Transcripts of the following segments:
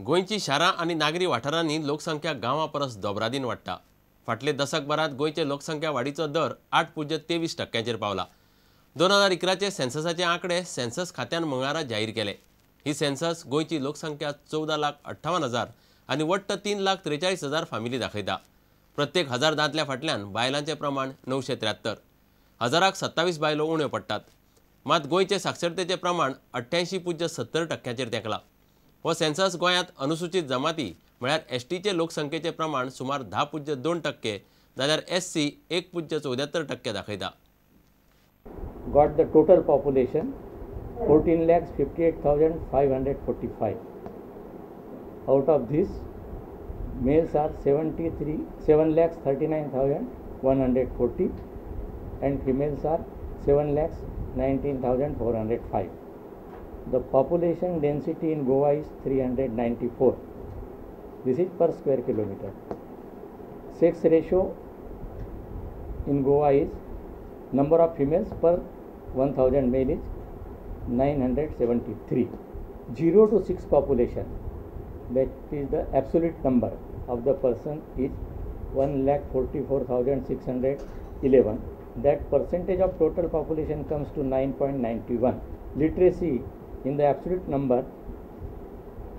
गोंयची शारां आनी नागरी वाठारांनी लोकसंख्या गांवां परस दोबरादीन वाडटा. फाटले दशकभरांत गोंयचे लोकसंख्या वाडीचो दर 8.23% पावला. 2011चे सेन्ससाचे आंकडे सेन्सस खात्यान मंगळारा जाहीर केले. ही सेन्सस गोंयची लोकसंख्या 14,58,000 आनी वट्ट 3,43,000 फामिली दाखयता. प्रत्येक 1000 दादल्या फाटल्यान बायलांचें प्रमाण 973, हजाराक 27 बायलो उण्यो पडटात. मात गोंयचे साक्षरतेचें प्रमाण 88.70% तेंकला. हो सेन्सस गोंयांत अनुसूचित जमाती म्हळ्यार एसटीचे लोकसंख्येचें प्रमाण सुमार 10.2% जाल्यार एससी 1.74% दाखयता. Got the total population 14,58,545. Out of this, males are 7,39,140 and females are 7,19,405. The population density in Goa is 394. This is per square kilometer. Sex ratio in Goa is number of females per 1000 male is 973. 0 to 6 population, that is the absolute number of the person is 1,44,611. That percentage of total population comes to 9.91. Literacy in the absolute number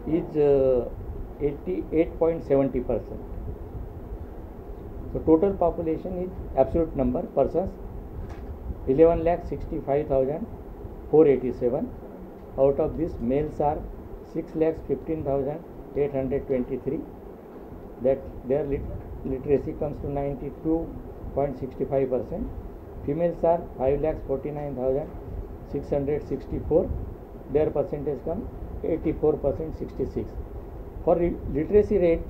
is 88.70%. So total population is absolute number persons 11,65,487. Out of this, males are 6,15,823. That their literacy comes to 92.65%. Females are 5,49,664. Their percentage comes 84.66. For literacy rate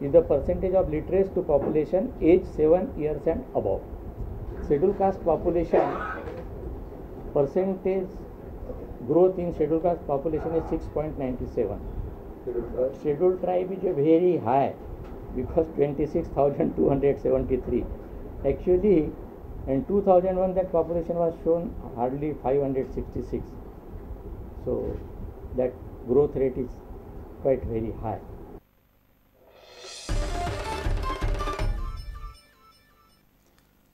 is the percentage of literates to population age 7 years and above. Scheduled caste population percentage growth in scheduled caste population is 6.97. Scheduled tribe is very high because 26,273. Actually, in 2001 that population was shown hardly 566. So that growth rate is quite very high.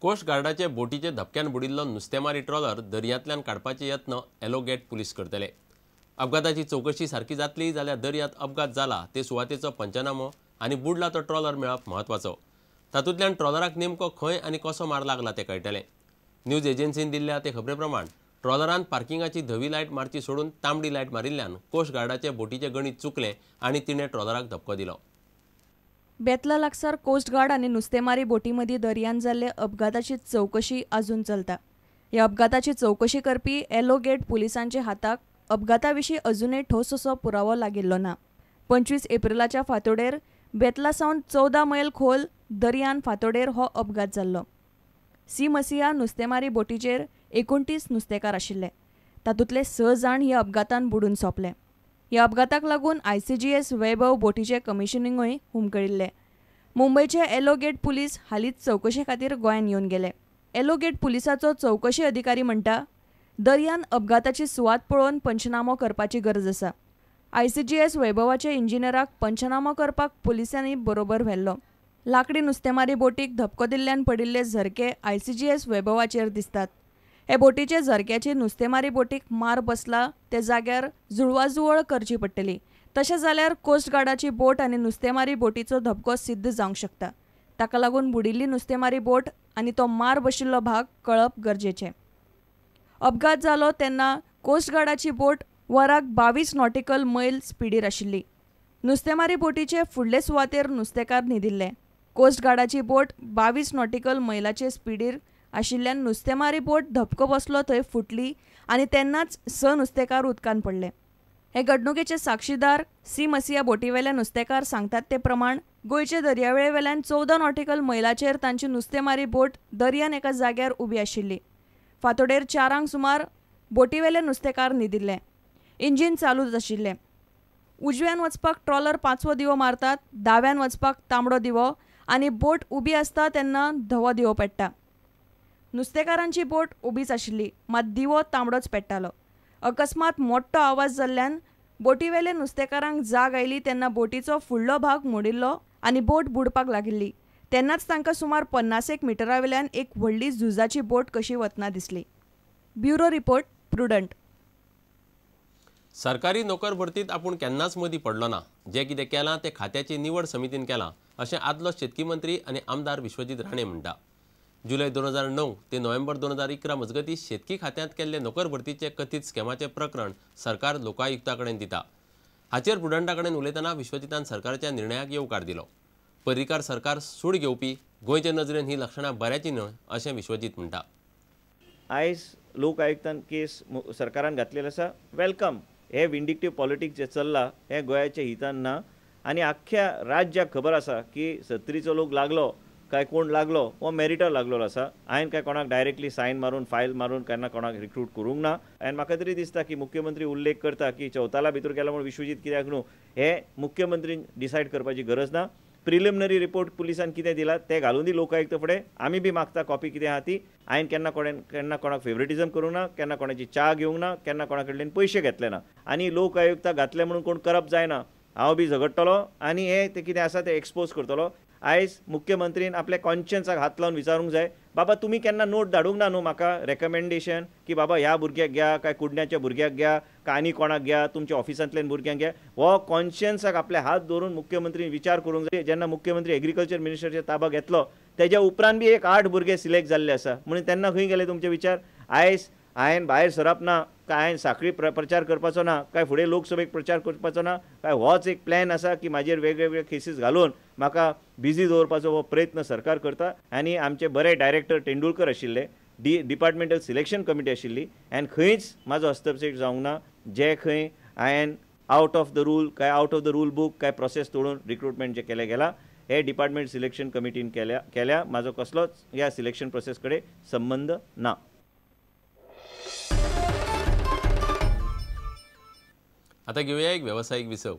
Coast गार्डाचे बोटीचे धपक्यान बुडिल्लो नुस्तेमारी trawler दर्यांतल्यान काडपाचे यत्न येलो get police करतले. अपघाताची चवकशी सारकी जातली जाल्यार दर्यांत अपघात जाला ते सुवातेचो पंचनामो आनी बुडला तो ट्रॉलर मेळप म्हत्वाचो. तातूंतल्यान ट्रॉलराक नेमको खंय आनी कसो मार लागला तें कळटलें. न्यूज एजन्सीन दिल्ल्या ते खबरे प्रमाण ट्रॉलरान पार्किंगाची धवी लायट मारची सोडून तांबडी लायट मारिल्ल्यान कोस्ट गार्डाचे बोटीचें गणीत चुकलें आनी तिणें ट्रॉलराक धपको दिलो. बेतला लागसार कोस्ट गार्ड आनी नुस्तेमारी बोटीमदीं दर्यांत जाल्ले अपघाताची चवकशी अजून चलता. ह्या अपघाताची चवकशी करपी येलो गेट पुलिसांच्या हाताक अपघाता विशीं अजूनय ठोस असो पुरावो लागिल्लो ना. 25 एप्रिलाच्या फांतोडेर बेतला सावन 14 मैल खोल दर्यान फांतोडेर हो अपघात जाल्लो. सी मसिया नुस्तेमारी बोटीचेर 29 नुस्तेकार आशिल्ले. तातूंतले 6 जाण ह्या अपघातान बुडून सोंपले. ह्या अपघाताक लागून ICGS वैभव बोटीचें कमिशनिंगूय हुमकळिल्लें. मुंबयचे येलो गेट पुलीस हालींच चवकशे खातीर गोंयांत येवन गेले. येलो गेट पुलिसाचो चवकशी अधिकारी म्हणटा, दर्यान अपघाताची सुवात पळोवन पंचनामो करपाची गरज आसा. ICGS वैभवाच्या इंजिनियराक पंचनामो करपाक पुलिसांनी बरोबर व्हेल्लो. लाकडी नुस्तेमारी बोटीक धपको दिल्ल्यान पडिल्ले झरके ICGS वैभवाचेर दिसतात. हे बोटीचे झरक्याची नुस्तेमारी बोटीक मार बसला ते जाग्यार जुळवाजुवळ करची पडटली. तशें जाल्यार कोस्ट गार्डाची बोट आनी नुस्तेमारी बोटीचो धपको सिद्ध जावंक शकता. ताका लागून बुडिल्ली नुस्तेमारी बोट आनी तो मार बशिल्लो भाग कळप गरजेचें. अपघात जालो तेन्ना कोस्ट गार्डाची बोट वराक 22 नॉटिकल मैल स्पिडीर आशिल्ली. नुस्तेमारी बोटीचे फुडले सुवातेर नुस्तेकार न्हिदिल्ले. कोस्ट गार्डाची बोट 22 नॉटिकल मैलाचे स्पिडीर आशिल्ल्यान नुस्तेमारी बोट धपको बसलो थंय फुटली आनी तेन्नाच 6 नुस्तेकार उदकांत पडले. हे घडणुकेचे साक्षीदार सी मसिया बोटीवेले नुस्तेकार सांगतात ते प्रमाण गोंयचे दर्यावेळेवेल्यान 14 नॉटिकल मैलाचेर तांची नुस्तेमारी बोट दर्यान एका जाग्यार उबी आशिल्ली. फांतोडेर 4 सुमार बोटीवेले नुस्तेकार न्हिदिल्ले. इंजीन चालूच आशिल्लें. उजव्यान वचपाक ट्रॉलर पांचवो दिवो मारतात, दाव्यान वचपाक तांबडो दिवो आनी बोट उबी आसता तेन्ना धवो दिवो पेट्टा. नुस्तेकारांची बोट उबीच आशिल्ली, मात दिवो तांबडोच पेट्टालो. अकस्मात मोठो आवाज जाल्ल्यान बोटीवेले नुस्तेकारांक जाग आयली तेन्ना बोटीचो फुडलो भाग मोडिल्लो आनी बोट बुडपाक लागिल्ली. तेन्नाच तांकां सुमार 50 मिटरावेल्यान एक व्हडली झुजाची बोट कशी वतना दिसली. Bureau report, Prudent. सरकारी नोकर भरतीत आपूण केन्नाच मदीं पडलो ना. जें कितें केलां तें खात्याची निवड समितीन केलां अशें आदलो शेतकी मंत्री आनी आमदार विश्वजीत राणे म्हणटा. जुलय 2009 ते नोव्हेंबर 2011 मजगतीं शेतकी खात्यांत केल्ले नोकर भरतीचे कथीत स्कॅमाचें प्रकरण सरकार लोकायुक्ता कडेन दिता. हाचेर प्रुडंटा कडेन उलयतना विश्वजीतान सरकारच्या निर्णयाक येवकार दिलो. पर्रीकार सरकार सूड घेवपी गोंयचे नजरेन ही लक्षणां बऱ्याची न्हय अशें विश्वजीत म्हणटा. आयज लोक आयुक्तान केस सरकारान घातलेले आसा, welcome. हे विंडिक्टीव पॉलिटिक्स जे चल्ला हें गोंयाच्या हितान ना आनी आख्ख्या राज्याक खबर आसा की सत्तरीचो लोक लागलो काय कोण लागलो हो मेरिटर लागलेलो आसा. हांवें काय कोणाक डायरेक्टली सायन मारून फायल मारून केन्ना कोणाक रिक्रूट करूंक ना. आनी म्हाका तरी दिसता की मुख्यमंत्री उल्लेख करता की चौताला भितर गेलो म्हूण विश्वजीत कित्याक न्हू, हें मुख्यमंत्रीन डिसायड करपाची गरज ना. प्रिलिमिनरी रिपोर्ट पुलिसान कितें दिला तें घालून दी लोकायुक्त फुडें. आमी बी मागता कॉपी कितें आहा ती. हांवें केन्ना केन्ना कोणाक फेवरेटिजम करूंक ना, केन्ना कोणाची च्या घेवंक ना, केन्ना कोणा कडल्यान पयशे घेतले ना. आनी लोकायुक्ता घातले म्हणून कोण करप जायना. हांव बी झगडटलो आनी हें तें कितें आसा तें एक्सपोज करतलो. आयज मुख्यमंत्रीन आपल्या कॉन्शियन्साक हात लावन विचारूंक जाय, बाबा तुमी केन्ना नोट धाडूंक ना न्हू म्हाका रेकमेंडेशन की बाबा ह्या भुरग्याक घ्या काय कुडण्याच्या भुरग्याक घ्या काय आनी कोणाक घ्या, तुमच्या ऑफिसांतल्यान भुरग्यांक घ्या. हो कॉन्शियन्साक आपल्या हात दवरून मुख्यमंत्रीन विचार करूंक जाय. जेन्ना मुख्यमंत्री एग्रीकल्चर मिनिस्टरचे ताबा घेतलो तेज्या उपरांत बी एक 8 भुरगे सिलेक्ट जाल्ले आसा, म्हणून तेन्ना खंय गेले तुमचे विचार? आयज हांवें भायर सरप ना काय हांवें साखळी प्रचार करपाचो ना काय फुडें लोकसभेक प्रचार करपाचो ना काय होच एक प्लॅन आसा की म्हाजेर वेगवेगळे केसीस घालून म्हाका बिजी दवरपाचो हो प्रयत्न सरकार करता. आनी आमचे बरे डायरेक्टर तेंडुलकर आशिल्ले, डिपार्टमेंटल सिलेक्शन कमिटी आशिल्ली आनी खंयच म्हाजो हस्तक्षेप जावंक ना. जे खंय हांवें आउट ऑफ the rule काय out of the rule book काय प्रोसेस तोडून रिक्रुटमेंट जे केलें गेलां हे डिपार्टमेंट सिलेक्शन कमिटीन केल्या. म्हाजो कसलोच ह्या सिलेक्शन प्रोसेस कडेन संबंद ना. आता घेऊया एक व्यावसायिक विसव.